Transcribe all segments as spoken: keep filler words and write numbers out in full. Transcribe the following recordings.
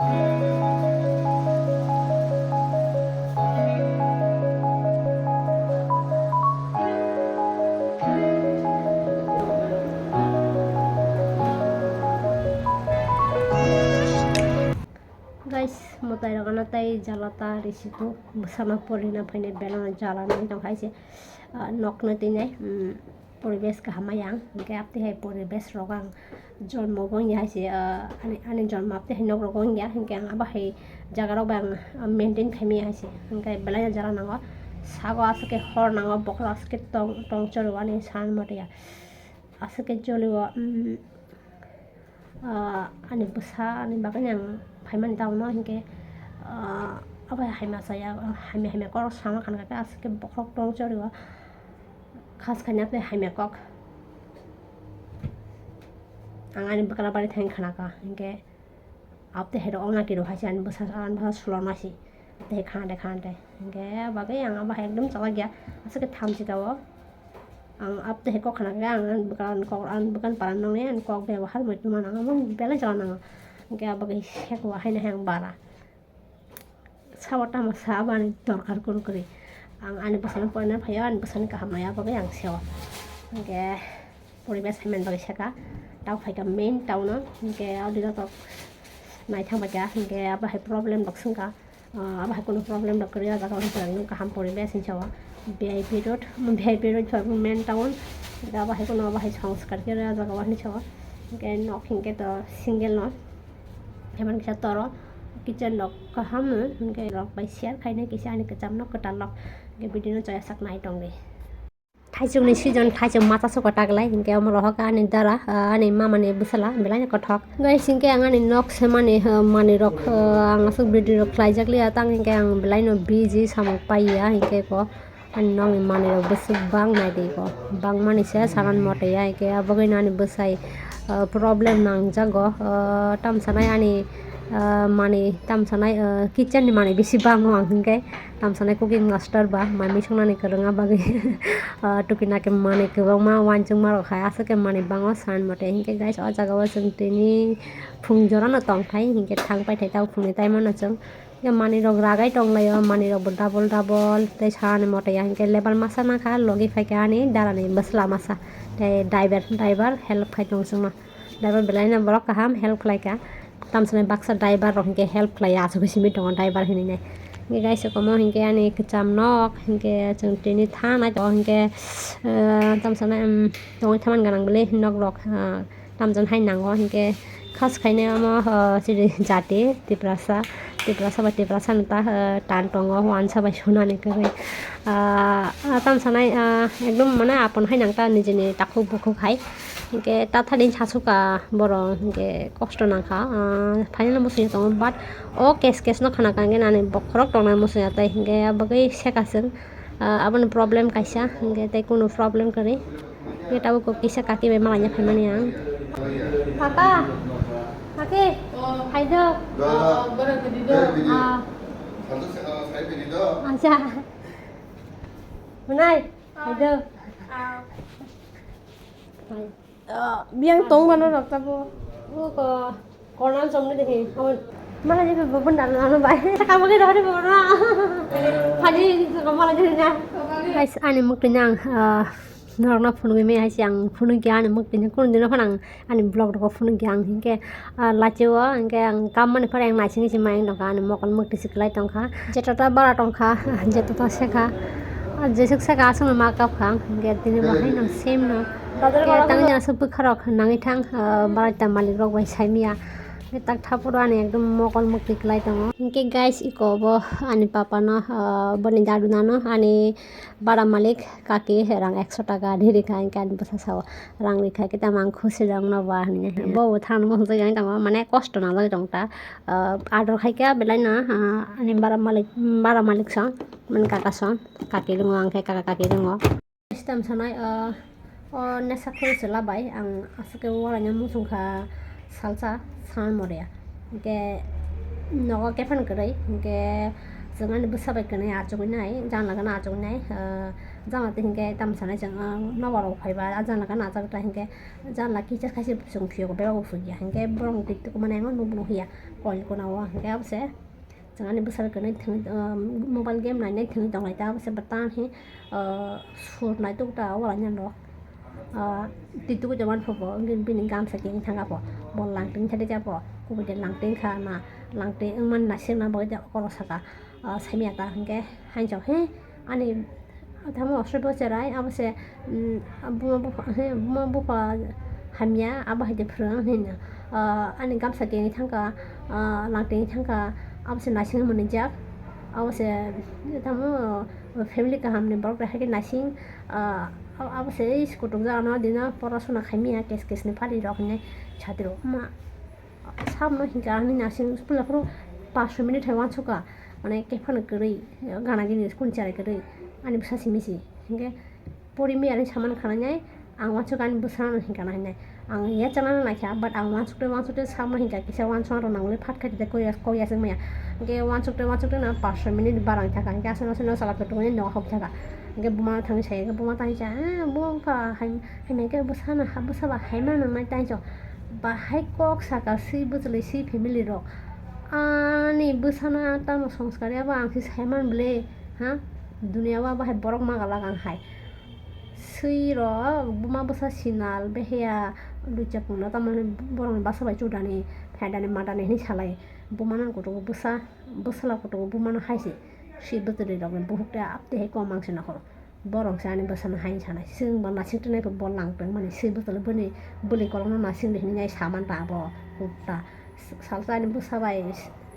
Guys, mwtai rok ano tei jala ta risi tok bwsano porina phainai belai no jala nai tong hai se, ah, nok no twi nai, um, poribesh kaham maya ang, hingke aptwi hai poribesh rok ang jormo bo wngya hai se, ah, ani, ani jormo aptwi hai nok rogo wngya, hingke ang abo hai jaga rok bai ang, ah, maintain khaimaya hai se, hingke belai no jala nango, sago aswk khe hor nango, bokhorok aswk khe tong, tong choro ani san motya, aswk khe jolio, um, Ah, ani bwsa ni bagwi ang phaimani tamo hingke, ah, abo hai haima chaya, haima, haima kok sama khan khe aswk khe bokhorok tong chori o khas khaina tei haima kok. Ang ani bwkra bari thang khana kha hingke apte hai rok ongna kiro hai se ani bwsa, ani bwsa sulor ma se. Tei khan de, khan de. Hingke bagwi ang abo hai ekdom chalak ya. Aswk khe thamchi ka o. Ang apte hai kok khna khe ang ani bwkan kok, ani bwkan paran nangni ani kok bebohar moi tongma nang, amo belai chala nango. Hingke abo bagwi seko haino hai ang bara. Sabo tamo sa abo ani dorkar kun kwrwi. Ang ani bwsano poina phaio, ani bwsani kaham naiya bagwi ang seo. Hingke poribesh hai man bagwi seka. Tao phaika main town o. Hingke o dino tok naithang baikha. Hingke abo hai problem rok swngkha. Ah, abo hai kunu problem rok kwrwi o jaga o, hwnkhai ang kaham poribesh hinwi sao. V I P road, V I P road phai main town. Abo hai kunu abo hai sanskar khe o jaga o hinwi sao. Hwnkhe nok hinkhe to single no. Haiman kisa toro kitchen rok kaham no, hwnkhe rok bai share khainai kisa ani kwcham no kwtal rok. Hwnkhe video no chaya sak nai tongdi. Thaichukni season, thaichuk masa suko taklai, hinkhe omo rohok ani dara, ah, ani mamani bwsala, belai no kothok. Guys, hinkhe ang ani nok semani, ah, manwi rok, ah, ang aswk video rok khlaijak liya, tang hinkhe ang belai no busy samung paiya, hinkhe ko ani nokni manwi rok bwswk bang nai di ko, bang mani se sanan mote ya, hinkhe abagwi no ani bwsai, ah, problem nangjago, ah, tamsanai ani, ah, manwi, tamsanai, ah, kitchen ni manwi bisi bango ang hinkhe. Tamsanai cooking master ba, mai mui songnani kwrwngna bagwi, ah, tukina khe manwi kwbangma uansukma rok hai, aswk khe manwi bango san mote. Hinkhe guys, o jaga o chwng tini phung jora no tongthai, hinkhe thang paithai tabuk phungni time o no chwng. Hinkhe manwi rok ragai tonglaio, manwi rok bo double double tei sanani mote ya, hinkhe lebar masa nangkha, logi phaikha ani darani bwsla masa tei driver, driver help khai tongo chwngno. Driver belai no borok kaham help khlai kha. Tamsani baksa driver rok hinkhe help khlai ya, aswk simi tongo driver hinwi nai. Hinkhe guys, omo hinkhe ani kwcham nok, hinkhe chwng tini thanai tongo hinkhe, ah, tamsani, um, tongwi thaman ganang bwlwi nok rok, ah, tamjani hai nango hinkhe khas khainai omo, ah, chini jati Tiprasa, Tiprasa bai Tiprasa ni ta, ah, tan tongo uansa bai sunani kwrwi. Ah, ah, tamsanai, ah, ekdom mane apon hai nang ta nijini takhuk bukhuk hai. Hinkhe tathani sasuka borok hinkhe kosto nangkha, ah, phainani muchungya tongo, but o case case no khana kha hinkhe nani bokhorok tongnai muchungya tei hinkhe abagwi seka chwng, ah, aboni problem kaisa hinkhe tei kunu problem kwrwi hinkhe tabuk kisa kaki bai malaina phaimani ang. Kaka, kaki, phaido. Ah. Acha. Hwnai, phaido. Ah, biyang tong mano rok tabo. Buko, konan somni dehi. Mala je bubun dan ano bai. Kamo ke dori bono. Phani ko mala je na. Guys, ani mukti nang, ah, norokno phunugwi maya hai se ang phunukya ani mukti ni kun dino phano ang ani vlog rok phunukya ang hinkhe, ah, lachio hinkhe ang kammani pore ang naising naising mayung tongkha, ani mokol mukti se kwlai tongkha, jeto ta bara tongkha, jeto ta sekha, ah, jesuk sekha aswkno ma kapkha ang hinkhe tini bo haino same no. Hinkhe tang jani aswk bwkha rok nangwi thang, ah, bara ta malik rok bai saimaya. Hinkhe tak thapuro ani ekdom mokol mukti kwlai tongo. Hinkhe guys, iko bo ani papa no, ah, boni dadu nano ani bara malik kaki rang ekso taka ri rikha hinkhe ani bwsa sao. Rang rikha khe tamo ang khusi rok no ba hinwi. Bo bo thang muchungwi tongma mane kosto nang bagwi tong ta. Ah, ador khai khe belai no, ah, ani bara malik, bara malik song, mane kaka song, kaki ringo ang khe kaka kaki ringo. System sanai, ah, o nesa khoro se labai ang aswk khe walaina muchung kha salsa san moria. Hinkhe nogo kephang kwrwi hinkhe Chwng ani bwsa bai kwnwi achugwi nai, janla gana achugwi nai, ah, janla tei hinkhe tamo sanai chwng, ah, nobar rok phaiba, ah, janla gana achak ta hinkhe janla kisa khaisi chwng phiyok bebak bo phukya, hinkhe borok ni tik tuk mani ang nukbo nukya, koil kuna o hinkhe abose chwng ani bwsa bai kwnwi thwngwi, ah, mobile game nainai thwngwi tonglai ta, abose bwtang hi, ah, sur naituk ta o wala ni rok. Ah, twi tugui tongmani pho bo, bini, bini gamsa khe wng thangkha pho, bo langtwi thani kha pho, kubui de langtwi kha na, langtwi wngmani naisik na bo de okoro saka, ah, saimya ta hinkhe, hainsa he, ani tamo osoi bo cherai, abo se, mm, buma bupha, he, buma bupha hamya, abo hai de phwrwng hinwi, ah, ani gamsa khe wng thangkha, ah, langtwi wng thangkha, abo se naising mwnwi jak, abo se tamo family kaham ni borok rok hai khe naising, ah, Abo, abo se ei kutuk jaga no dina porasona khaimya kes kes ni pari rok hinwi satiro ma. Sabno hinkha ani nasing puila phuru pash minute hai uansukha, mane kephano kwrwi gana gini school ni cherai kwrwi ani bwsa simi si hinkhe pori mi ani saman khana nai ang uansukha ani bwsa no hinkha na hinwi ang ya chana naikha but ang uansukte uansukte sabno hinkha kisa uansukna rok nangmani phat khaitide kok yasuk maya hinkhe uansukte uansukte na pash minute barang thaka hinkhe aswk aswk no chala kutuk ni nogo hok thaka. Hingke buma thangwi sai, hingke buma thangwi sai, "Ah, buma bupha, hai, hai, hingke bwsano ha, bwsa ba hai mano nai taichok." Bahai kok saka, swi bwchwlwi, swi family rok. Ani bwsano ang tamo songskar ya, bo ang se sai man bwle, ha? Dunia o bahai borok ma galak ang hai. Swi rok, buma bwsa sinal, beheya, lucha pungna, tamo borokni basa bai chudani, phaidani, madani hinwi salai. Bumano kutugo bwsa, bwsala kutugo bumano hai se. Swi bwchwlwi rokni buhuk tei aptwi hai kok mang se nokho. Borok se ani bwsano hai sanai, chwng bo nasing twnai bo lang tong mani, swi bwtwlwi bwni bwlwi kolokno nasing di hinwi saman ta abo kutta. Salsa ani bwsa bai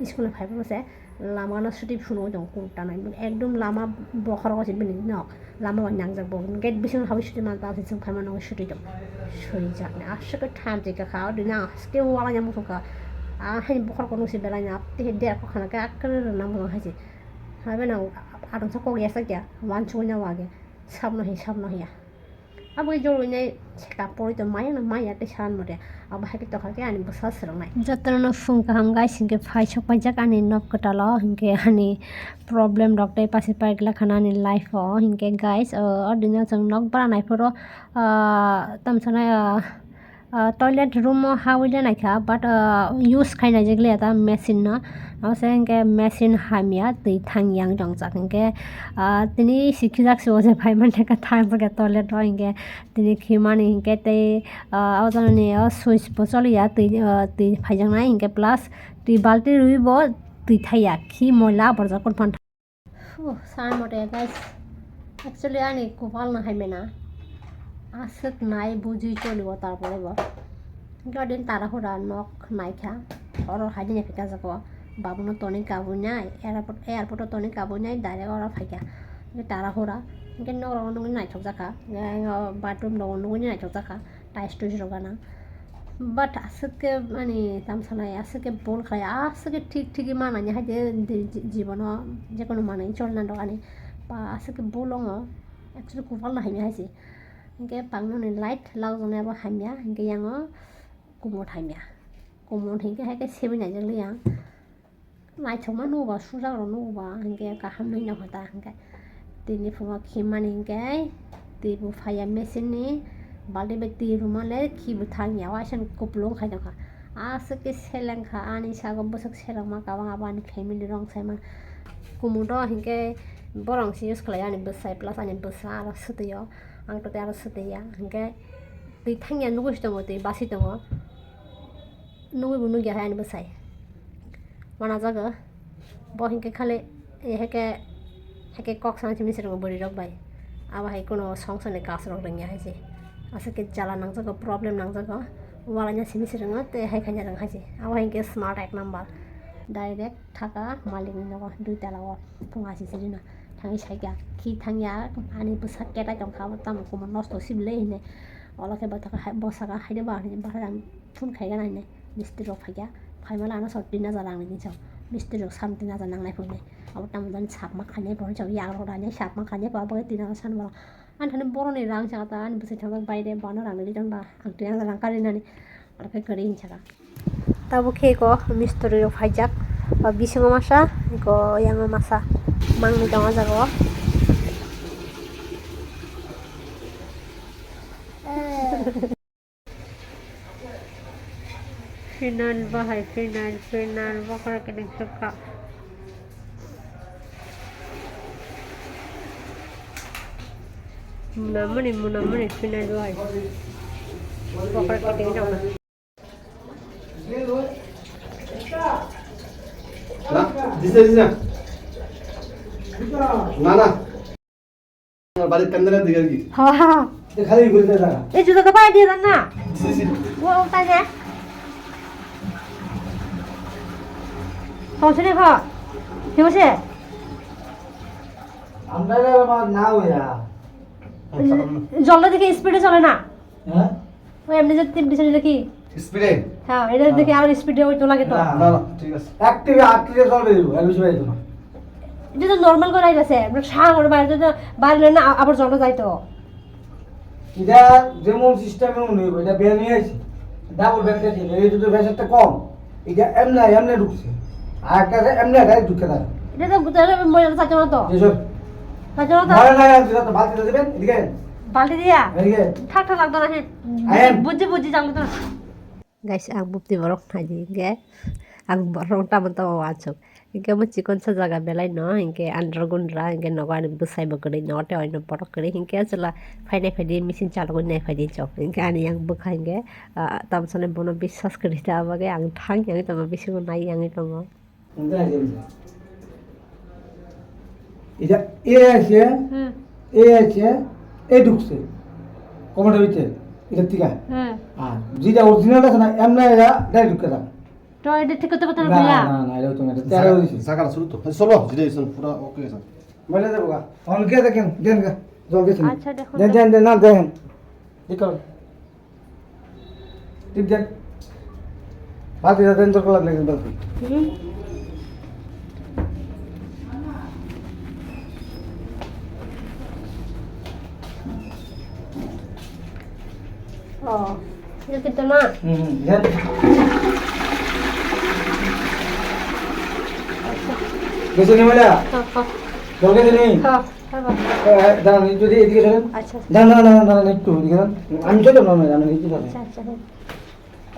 school ni phai phano se lama no suti phunugwi tongo kutta nai, ekdom lama bokhorogo se bini nok, lama bai nangjak bo, gate bisingo habwi suti man ta se chwng phai mano suti tong. Swijak ni aswk khe thamchi kwkha o dino aske wala nya muchungkha, a haini bokhorok nung se belai nya tei der kok khana khe akwrwng rwna muchung hai se. Haibeno adamsa kok yasakya, uansukya wage, sabno hi, sabno hiya. Abo jorwinai seka poroi to maya no maya tei san mode. Abo hai khe tokha khe ani bwsa swrwngnai. Jotono phung kaham guys, hinkhe phai sok paijak ani nok kwtalo, hinkhe ani problem rok tei pasi pai glak khana ani life o. Hinkhe guys, o, o dino chwng nok bara nai phuru, ah, tamsanai, ah, Ah, toilet room o hawi le naikha, but, ah, use khainai jek le ta machine no. Abo se hinkhe machine hamya, twi thang yang tongjak hinkhe, ah, tini sikhijak se o je phai man thangkha thangjak ya toilet o hinkhe tini khimani hinkhe tei, ah, o jani o switch bo choliya twi, ah, twi phaijaknai hinkhe plus twi balti rwi bo twi thaiya khi moila aborjak phano. Huh, sai mote guys, actually ani kopal no hai mena. Aswk nai bujui choli o tarpore bo. Hinkhe odin tara hura nok naikha. Oro hai dine phika jago. Babuno toni kabui nai, airport, airport o toni kabui nai, direct oro phaikha. Hinkhe tara hura. Hinkhe nok rok nungwi naithok jakha. Hinkhe bathroom rok nungwi naithok jakha. Tiles tuis rok gana. But aswk khe ani tamo sanai, aswk khe bol khlai, aswk khe thik thik khe manani hai de, de ji-, jibono jekono manwi cholna dok ani. Ba aswk khe bol ongo, actually kopal no hamya hai se. Hinkhe pangno ni light lagjaknai abo hamya, hinkhe yango kumot hamya. Kumot hinkhe hai khe sebi naijak li yang. Naithokma nugo ba, sujak rok nugo ba, hinkhe kaham nai nokha ta hinkhe. Tini phungo khimani hinkhe twi bo phaiya machine ni balti bai twi rwma le khi bo thang ya, waisa ni kupulung khai tongkha. Aswk khe seleng kha ani sago bwswk seleng ma kabang abo ani family rong sai ma. Kumut o hinkhe borok se use khlai ani bwsai plus ani bwsa aro swtwi o, ang to tei aro swtwi ya hinkhe twi thang ya nugwi se tongo, twi basi tongo. Nugwi bo nugya hai ani bwsai. Manajago. Bo hinkhe khali, eh, heke, heke kok sana simi se tongo bwrwi rok bai. Abo hai kuno songsa ni kas rok rwngya hai se. Aswk khe jala nangjago, problem nangjago. Walaina simi se tongo, tei hai khaina rwng hai se. Abo hinkhe smart ek number. Direct thaka malik ni nogo, dui tala o. Phung asi siri no. Thangwi saikha, khi thangya, ani bwsa ketai tongkha, abo tamo kumun nosto sibile hinwi. Olo khe bo thaka hai, bo saka hai de ba hinwi, bahai ang phone khaigana hinwi. Mistri rok phaikha, phaimala ano sot tin hajar rang rini chao. Mistri rok sam tin hajar nangnai phunai. Abo tamo jani sapma khainai phunai chao, yak rok dainai sapma khainai pha, abo tin hajar san bala. Ani thani boroni rang saka ta, ani bwsai thangjak baire, bano rang rini tong ba, ang tin hajar rang karinani. Aro khe kwrwi hinwi saka. Tabuk khe eko mistri rok phaijak, O bisingo masa, eko yango masa. Mangni tongo jaga o. Final bahai, final, final, bokhorok kiting sukha. Munamuni, munamuni, final bahai. Bokhorok kiting sukha. না, দিছে, দিছে। না, না। আমার বাড়ির কান্দারা দিকে আর কি। হ্যাঁ, হ্যাঁ। এটা খালি ঘুরে যায় না। এই জুতো তো পায়ে দিয়ে দেন না। দিছে, দিছে। ও, ও, তাই না? হচ্ছে না, হ। ঠিক আছে? আমরা এবার না হইয়া। জলটা দেখে স্পিডে চলে না। হ্যাঁ? ওই এমনি যে তিন পিছনে দেখি। স্পিডে? হ্যাঁ, এটা দেখে আরো স্পিডে ওই তো লাগে তো। না, না, না, ঠিক আছে। এক টিভি আট লিটার জল বেরিয়ে যাবো, এর বেশি বেরিয়ে যাবো না। এটা তো নরমাল করাই গেছে, আমরা সারা করে বাইরে তো, বাইরে না আ-, আবার জলটা যাই তো। এটা যেমন সিস্টেমে মনে হইব, এটা বের নিয়ে আসি। ডাবল বের নিয়ে আসি, এটা তো বেশ একটা কম। এটা এমনি, এমনি ঢুকছে। আর একটা আছে এমনি ডাইরেক্ট ঢুকে থাকে। এটা তো তাহলে ময়লা চাইতে না তো। এসব চাইতে না তো। ময়লা লাগে, আর যেটা তো বালতিতে দেবেন, এদিকে। বালতি দিয়া? এদিকে। ঠাক ঠাক লাগতো না, হ্যাঁ। আয়েন। বুঝছি, বুঝছি, জানতো না। Guys, ang bupti borok nai di hingke ang borok tamo tamo wansuk. Hingke omo chikon sa jaga belai no, hingke andro gundra, hingke nogo ani bwsai bo kwrwi, nogo tei oino borok kwrwi, hingke chwla phainai phaidi machine chalogwi nai phaidi chok. Hingke ani yang bwkha hingke, ah, tamsani bono biswas kwrwi ta bagwi ang thang yangwi tongo, bisingo nai yangwi tongo. এটা এ আছে, হুম। এ আছে, এ ঢুকছে। কমেন্ট হইছে, এটা ঠিক আছে। হুম। আর যেটা অরিজিনাল আছে না, এমনি এরা ডাইরেক্ট ঢুকে যাবে। তো এটা ঠিক করতে পারতো না না, তুই? না, না, এটা তো না, এটা তেরো হইছে। জাগা শুরু তো। চলো, যেটা হইছে, পুরা ওকে আছে। বলে দেবো গা। অনকে দেখেন, দেন গা। জলদি শুন। আচ্ছা, দেখো দেন, তো। দেন, দেন, না, দেখেন। ঠিক করো। Tip jan. Bati da den dokla lagi bati. Hmm. Oh, itu kita mah. Hmm, jan. Bisa ni mana? Oh, oh. Dokla ni. Oh. হ্যাঁ, বাবা। এ, এ, দাঁড়ান, একটু এদিকে, এদিকে সরেন। আচ্ছা, আচ্ছা। দাঁড়ান, দাঁড়ান, দাঁড়ান, দাঁড়ান, একটু এদিকে দাঁড়ান। আমি চলে যাবো, আমি, আমি একটু সরেন। আচ্ছা, আচ্ছা, হ্যাঁ।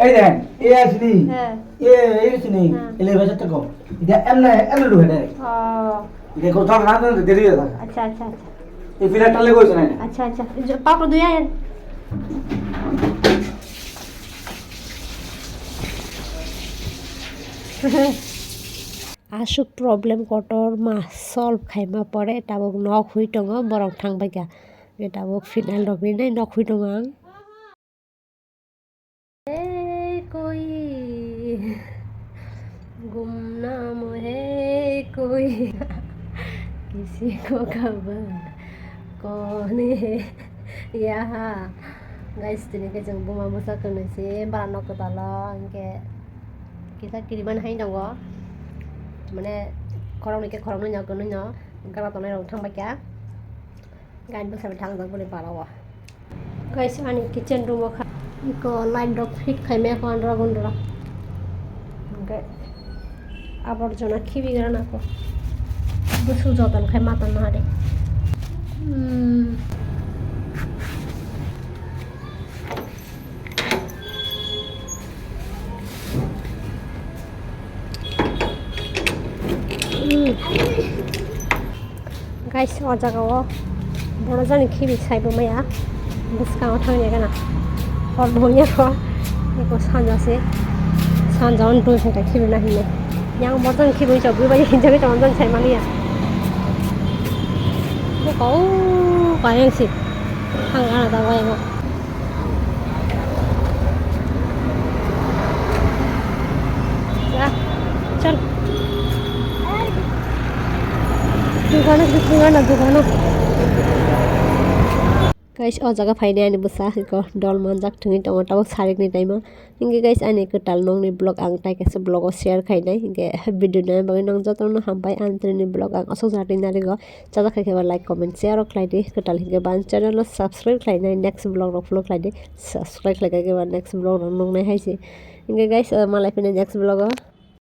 এই দেখেন, এ আসেনি। হ্যাঁ। এ, এ আসেনি। হ্যাঁ। এলে বাজার তো কম। এটা এমনে, এমনে ঢুকে দেয়। ও। এটা কোনো দরকার না, না, দেরি হয়ে থাকে। আচ্ছা, আচ্ছা, আচ্ছা। এই ফিলারটা লেগে হয়েছে না এটা। আচ্ছা, আচ্ছা। এই যে পাপড় ধুয়ে আয়েন। Aswk problem kotor ma solve khaima pore tabuk nok hui tongo, borok thang bai kha. Tabuk final rok rinai nok hui tongo ang. Hey koi, gumnam hai koi, kisi ko khabar kone hai? Yaha, guys, tini khe chwng buma bwsa kwnwi se bara nok kwtal o, hinkhe kisa kiriman hai tongo, mane khoroknwi khe khoroknwi no kwnwi no gana tongnai rok thang bai kha, gani bwsa bai thangjak boni bara o. Guys, ani kitchen room o kha, iko light rok fit khai maya kho andro gundro. Hinkhe aborjona khibi gra nang kho. Bwswk joton khai ma tong nang de. Hmm. Hmm. Guys, o jaga o borok jani khibi saibo maya bwskango thangya gana hor bo wngya kho eko sanja se sanja o dui phaikha khibi na hinwi yang borok jani khibi chobwi bai hinjagwi tongo jani sai maliya bwkha o kayang se thang gana da wayang o. Chal, chal. Dukano, dukano, dukano. Guys, o jaga phainai ani bwsa eko dol manjak thwngwi tongo, tabuk sarikni time o. Hinkhe guys, ani kwtal nokni vlog ang tai kaisa vlog o share khainai. Hinkhe video nai bagwi nang jotono hambai, ang tini vlog ang aswk jatwi narigo. Chajak khe khe ba like, comment, share rok khlai di. Kwtal hinkhe ba ang channel o subscribe khlainai, next vlog rok follow khlai di. Subscribe khlai khe ba next vlog rok nuknai hai se. Hinkhe guys, o malai phino next vlog o.